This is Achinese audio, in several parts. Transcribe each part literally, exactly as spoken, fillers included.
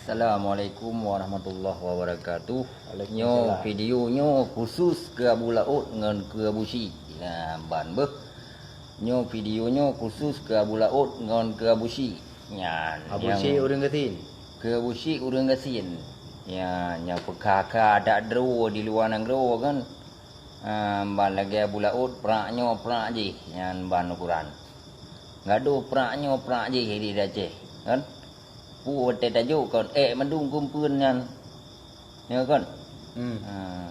Assalamualaikum warahmatullahi wabarakatuh. Waalaikumsalam. Nyoe video nyoe khusus keu Abu Laôt ngon keu Abu Syik. Nyan ban beuh. Nyoe video nyoe khusus keu Abu Laôt ngon keu Abu Syik. Nyan Abu Syik ureuëng gasien. Keu Abu Syik ureuëng gasien. Nyan nyang peukha-kha adat droe di luwa nanggroe kan. Ah, ban lagée Abu Laôt, prak nyoe prak jih, nyan ban ukuran. Gadôh prak nyoe prak jih di Aceh, kan? Peue watée tajok kon ék mandum geumpeuen nyan. Nyoe kon? Hmm. Ah,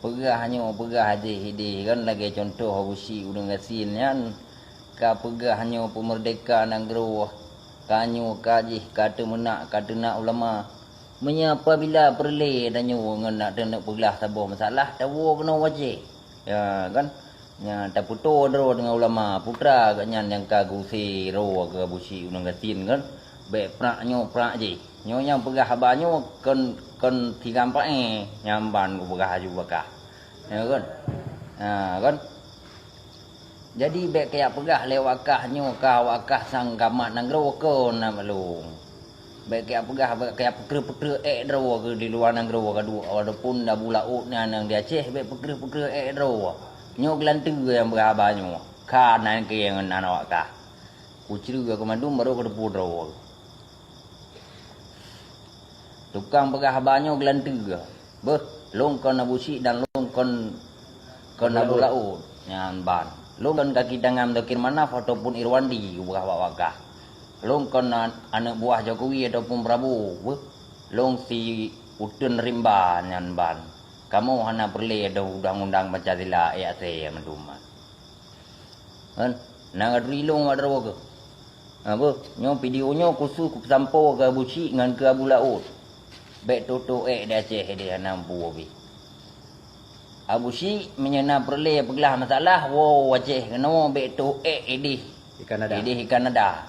peugah nyoe peugah jih idéh kan lagée cuntoh Abu Syik ureuëng gasien nyan ka peugah nyoe peumeurdeka nanggroe, ka nyoe ka jih ka teumeunak ka teunak ulama. Meunyoe apabila peureulée tanyoe ngon nak teuneuk peugah saboh masalah, tawoe keunoe u Aceh. Ya, kan? Nya, tapeutoe droe deungon ulama, putra geuh nyan nyang ka geuuse droe keu Abu Syik ureuëng gasien, kan? Bék prak nyoe prak jih. Nyoe nyang peugah haba nyoe kon, kon tiga empat eh, nyan ban geupeugah aju bakah. Ya, kan? Ha, kan? Jadi bék kajak peugah lé awak kah nyoe ka awak kah sang gamat nanggroe kon na lôn. Bék kajak peugah bék kajak peukreueh-peukreueh ék droe keu di luwa nanggroe ka duek walaupun Abu Laôt nyan nyang di Aceh bék peukreueh-peukreueh ék droe. Nyoe geulanteue nyang peugah haba nyoe ka nan keu nyang nan awak kah. Kucreue keu mandum barô kateupeue droe. Tukang peugah haba nyoe geulanteue. Beuh, lôn kon Abu Syik dan lôn kon, kon Abu Laôt. Nyan ban. Lôn kon kaki tangan Muzakir Manaf ataupun Irwandi, peugah bak wakah. Lôn kon an-, aneuëk buah Jokowi ataupun Prabowo. Beuh, lôn si uteuen rimba nyan ban. Kamoe hana peureulée dong undang-undang Pancasila, eh, asée mandum. Kan? Na ka turi lôn awak droe keuh. Ha, beuh, nyoe video nyoe khusus kupeusampoe keu Abu Syik ngon keu Abu Laôt. Bék toh-toh ék di Aceh idéh hana mampu bih. Abu Syik, meunyoe na peureulée peuglah masalah, woe u Aceh keunoe bék toh ék idéh. Di Kanada. Idéh di Kanada.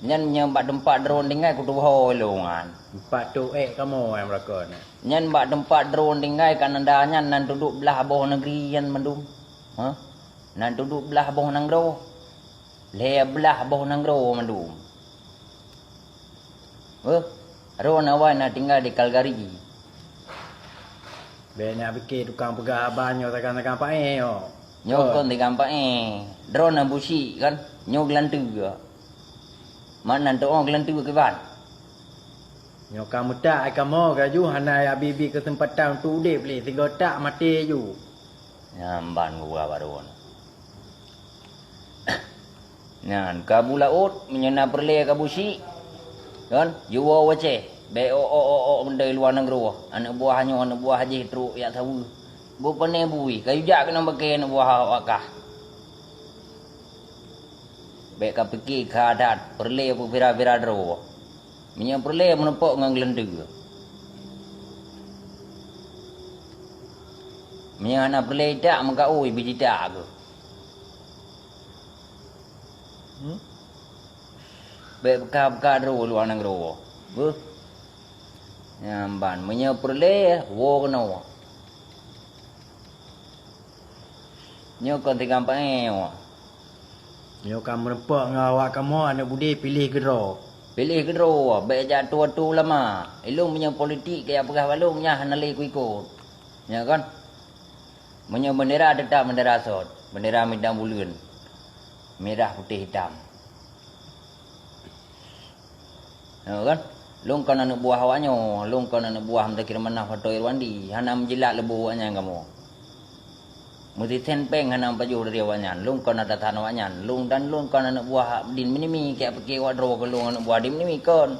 Nyan meunyoe bak teumpat droe tinggai kutuho ilôn nyan. Teumpat toh ék kamoe nyang meurakan. Nyan bak teumpat droe tinggai Kanada nyan nan tudok blah boh neugri nyan mandum. Ha? Nan tudok blah boh nanggroe. Lhée blah boh nanggroe mandum. Beuh, droeneuh awai na tinggai di Calgary. Bék na pike tukang peugah haba nyoe sagan-sagan paéh nyoe. Nyoe kon sagan paéh. Droeneuh Abu Syik kan? Nyoe geulanteue. Makna teu'oh geulanteue kiban. Nyoe ka meutak ai kamoe laju hana abi-abi keuseumpatan untuk udeb lé sigoe tak maté laju. Nyan ban geuba bak droeneuh. Nyan, ka Abu Laôt, meunyoe na peureulée ka Abu Syik, kan, jiwoe u Aceh. Bék ôk-ôk-ôk-ôk meuntée luwa nanggroe. Aneuëk buah nyoe, aneuëk buah jih trok jak saweue. Beupané bui, ka yue jak keunoe bak kée aneuëk buah awak kah. Bék ka pike kha that, peureulée peuvira-vira droe. Meunyoe peureulée meuneupok ngon geulanteue. Meunyoe hana peureulée itak, meukaôi beujitak keuh. Hmm? Bék peuka-peuka droe luwa nanggroe. Beuh. Nyan ban, meunyoe peureulée, woe keunoe. Nyoe kon tiga empat eh, woe. Nyoe ka meurumpok ngon awak kamoe aneuëk budé piléh keudroe. Piléh keudroe, bék jak tuwoe-tuwoe ulama. Ilôn meunyoe politik kajak peugah bak lôn, nyan hana lé kuikot. Nyan kan? Meunyoe beundera teutap beundera sot, beundera bintang buleuen, mirah putéh itam. Nyoe kan? Lôn kon aneuëk buah awak nyoe, lôn kon aneuëk buah Muzakir Manaf atau Irwandi, hana meujilat leubo awaknyan kamoe. Meusisen péng hana meupajoh dari awaknyan, lôn kon atasan awaknyan, lôn dan lôn kon aneuëk buah Din Meunimi, kajak pike awak droe keu lôn aneuëk buah Din Meunimi kon.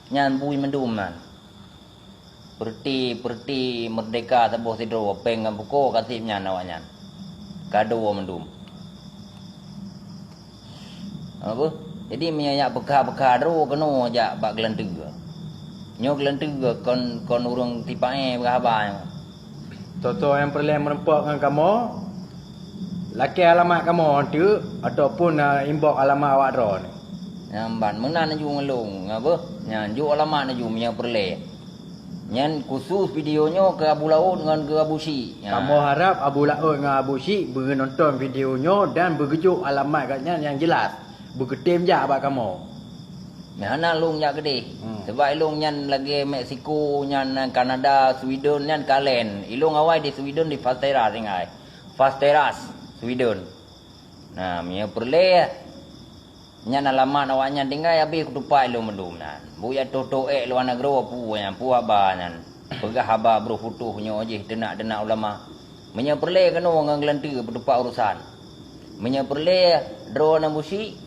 Nyan bui mandum nyan. Peureuti-peureuti meurdehka saboh sidroe péng ngon pukoe kaseb nyan awaknyan. Kado mandum. Apa? Jadi meunyoe jak peuka-peuka droe keunoe jak bak geulanteue. Nyoe geulanteue kon, kon ureuëng tipaéh beuhaba nyoe. Soe-soe nyang peureulée meurumpok ngon kamoe, lakée alamat kamoe teuk ataupun, ah, inbox alamat awak droeneuh. Nyan ban meunan laju ngon lôn, apa? Nyan jok alamat laju meunyoe peureulée. Nyan khusus video nyoe keu Abu Laôt ngon keu Abu Syik. Nyan. Kamoe harab Abu Laôt ngon Abu Syik beunonton video nyoe dan beugeujok alamat gobnyan nyang jeulaih, beugeutem jak bak kamoe. Meuhana lôn jak keudeh. Hmm. Sebab ilôn nyan lagèe Meksiko, nyan Kanada, Sweden, nyan kalon. Ilôn awai di Sweden di Västerås tinggai. Västerås, Sweden. Nah, meunyoe peureulèe, nyan alamat awaknyan tinggai, abéh kutupat ilôn mandum nyan. Buya toh-toh ék luwa nanggroe peue nyan, peue haba nyan. Peugah haba broh putôh nyoe jih teunak-teunak ulama. Meunyoe peureulèe keunoe ngon geulanteue peutupat urosan. Meunyoe peureulèe droeneuh Abu Syik,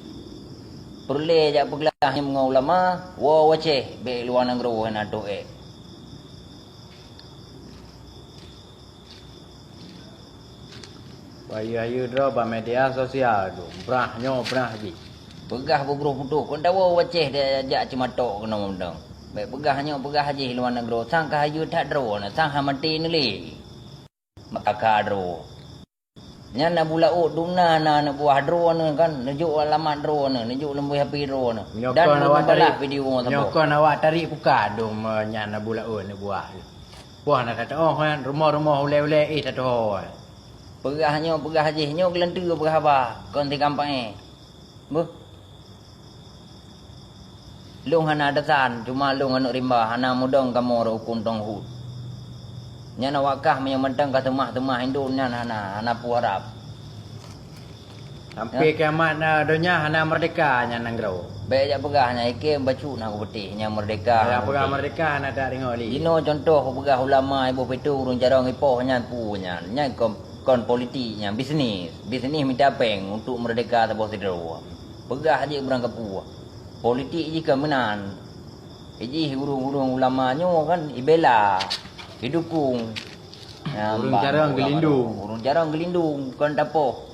peureulèe jak peuglah nyan ngon ulama, woe u Aceh, bèk luwa nanggroe hana toh ék. Bayeue-bayeue droe bak media sosial tu, brah nyoe brah jih. Peugah bubroh putôh, kon tawoe u Aceh jak ceumatok keunoe meudong. Bèk peugah nyoe peugah jih luwa nanggroe, sang ka hayeue that droeneuh, sang hamaté neuh lé. Maka ka droe. Nyan Abu Laôt dum na, na aneuk buah droeneuh kan, neujok alamat droeneuh, neujok leumbôi H P droeneuh. Meunyoe kon awak tarék, video ngon meunyoe saboh. Kon awak tarék puka dum, eh, nyan Abu Laôt aneuk buah. Wah, na ka teuôh nyan, rumoh-rumoh ulèe-ulèe éh tatuho. Peugah nyoe, peugah jih, nyoe geulanteue peugah haba, kon tikam paéh. Beuh. Lôn hana tasan, cuma lôn aneuk rimba, hana mudong kamoe rot hukôm tông hut. Nyan awak kah meunyoe mantong ka seumah-seumah indon nyan hana, hana peue harab. Sampai kiamat na donya hana merdeka nyan nanggroe. Bèk jak peugah nyan, ikém bacut na kupeuteh nyan merdeka. Bèk peugah merdeka hana tadeungoe lé. Jinoe contoh kupeugah ulama iboh pintoe ureueng carông ipoh nyan peue nyan. Nyan kon, kon politik nyan, bisnis. Bisnis mita péng untuk merdeka saboh sidroe. Peugah jih beurangkapeue. Politik jih kon meunan. Jih ureueng-ureueng ulama nyoe kan ibela, idukung. Ureueng carông geulindong. Ureueng carông geulindong kon tapoh.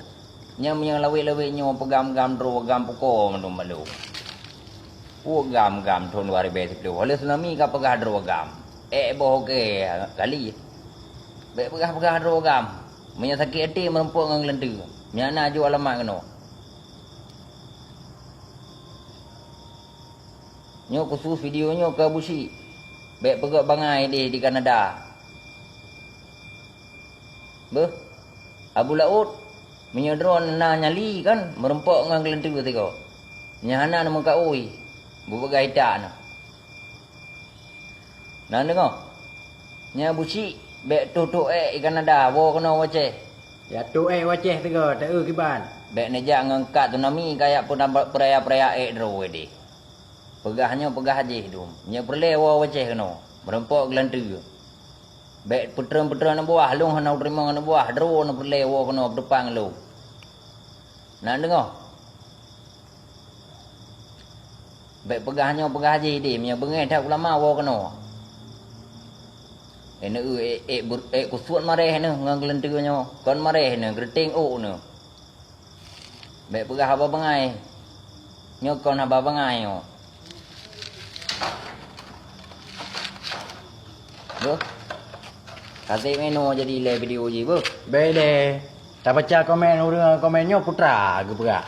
Nyang, nyang lawét-lawét nyoe peugam-gam droe gam pukoe mandum-mandum. Peue gam-gam thôn dua ribèe siplôh. Oleh tsunami ka peugah droe gam. Ék boh oke kali. Bèk peugah-peugah droe gam. Meunyoe sakét até meurumpok ngon geulanteue. Nyan na jok alamat keunoe. Nyoe khusus video nyoe keu Abu Syik. Bèk peugöt bangai deh di Kanada. Beuh, Abu Laôt, meunyoe droeneuh na nyali kan, meurumpok ngon geulanteue sigoe. Nyan hana neumeukaôi, beupeugah itak na. Na deungoe? Nyan Abu Syik, bèk toh-toh ék i Kanada, woe keunoe u Aceh. Ya toh ék u Aceh sigoe, taeu kiban. Bèk neujak ngon kat tsunami kajak peuraya-peuraya ék droe deh. Peugah nyoe peugah jih dum. Nyoe peureulèe woe u Aceh keunoe, meurumpok geulanteue. Bèk peutrön-peutrön aneuk buah, lôn hana teurimong aneuk buah, droeneuh peureulèe woe keunoe peuteupat ngon lôn. Na deungoe? Bèk peugah nyoe peugah jih deh, meunyoe beungéh that ulama woe keunoe. Ék neueu ék, ék beu-, ék kusuet maréh neuh ngon geulanteue nyoe, kon maréh neuh, geureuteng ôk neuh. Bèk peugah haba bangai. Nyoe kon haba bangai nyoe. Beuh. Kaseb meunoe jadi lé video jih beuh. Bèk lé. Tabaca komen ureueng komen nyoe putra geupeugah.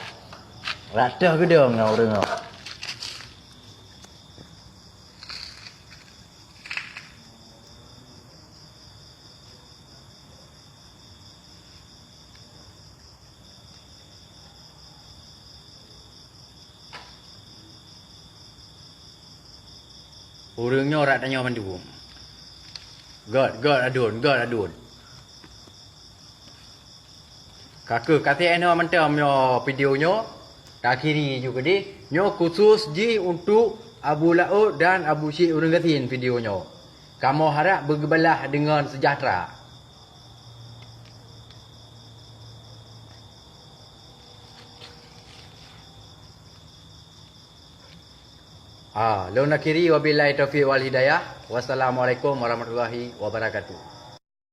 Ratoh geudong ngon ureueng nyoe. Ureueng nyoe rot tanyoe mandum. Göt, göt aduen, göt aduen. Ka keuh ka teuh nyoe mantong nyoe video nyoe, takhiri ju keudeh. Nyoe khusus jih untuk Abu Laôt dan Abu Syik ureueng gasien video nyoe. Kamoe harap beugeubalah deungon seujahteura. Ha, lôn akhiri, wabillahi taufiq wal hidayah. Wassalamualaikum warahmatullahi wabarakatuh.